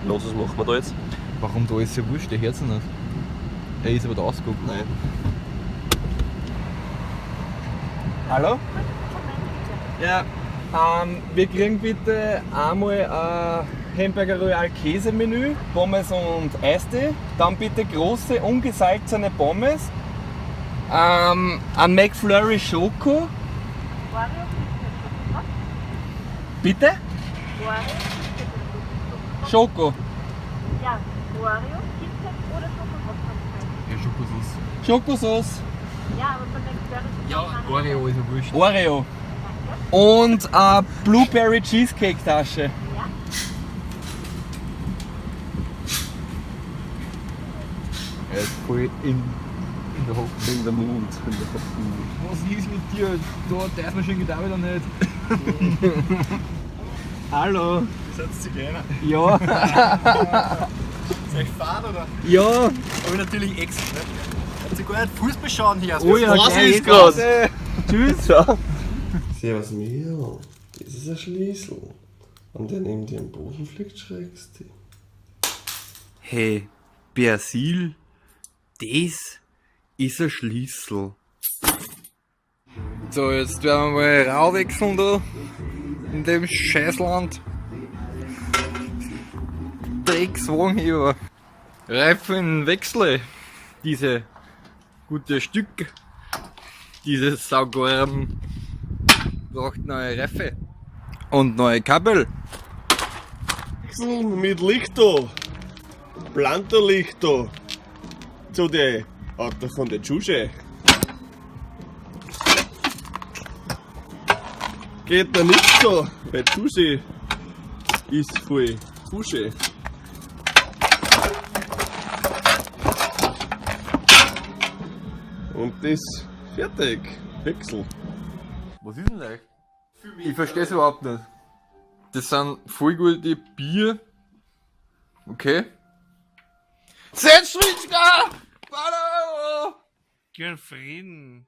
Los, was machen wir da jetzt? Warum da ist ja wurscht, der Herz nicht. Er ist aber da ausgeguckt. Nein. Hallo? Ja, wir kriegen bitte einmal ein Hamburger Royal Käse-Menü, Pommes und Eistee. Dann bitte große, ungesalzene Pommes. Ein McFlurry Schoko. Bitte? Schoko. Ja, Oreo, KitKat oder Schokokopf. Ja, Schokosauce. Schokosauce. Ja, aber von McFlurry sind Ja, keine Oreo ist ja wurscht. Oreo. Und eine Blueberry Cheesecake Tasche. Ja. Er ist voll in der Hoffnung. In der Mund. In der Hoffnung. Was ist mit dir? Da, der ist mir geht auch wieder nicht. Hallo. Ihr seid Zigeuner. Ja. Ist euch fad, oder? Ja. Hab ich natürlich extra. Ne? Habt ihr gar nicht Fußball schauen hier? Oh ja, Was geil. ist grad? Tschüss. Ciao. Servus Mio, das ist ein Schlüssel. Wenn der neben dir am Boden fliegt, schreckst du. Hey, Persil, das ist ein Schlüssel. So, jetzt werden wir mal rau wechseln da. In dem Scheißland. Dreckswagenheber. Reifen wechsle. Diese gute Stück. Dieses Saugorm braucht neue Reife. Und neue Kabel. Wechseln mit Lichto. Planterlichto. Zu de Auto von der Tschusche. Geht da nicht so, weil Tschusche ist voll Fusche. Und das fertig. Wechsel. Was ist denn das? Ich verstehe es überhaupt nicht. Das sind voll gute Bier. Okay. Setz mich da! Gern Frieden.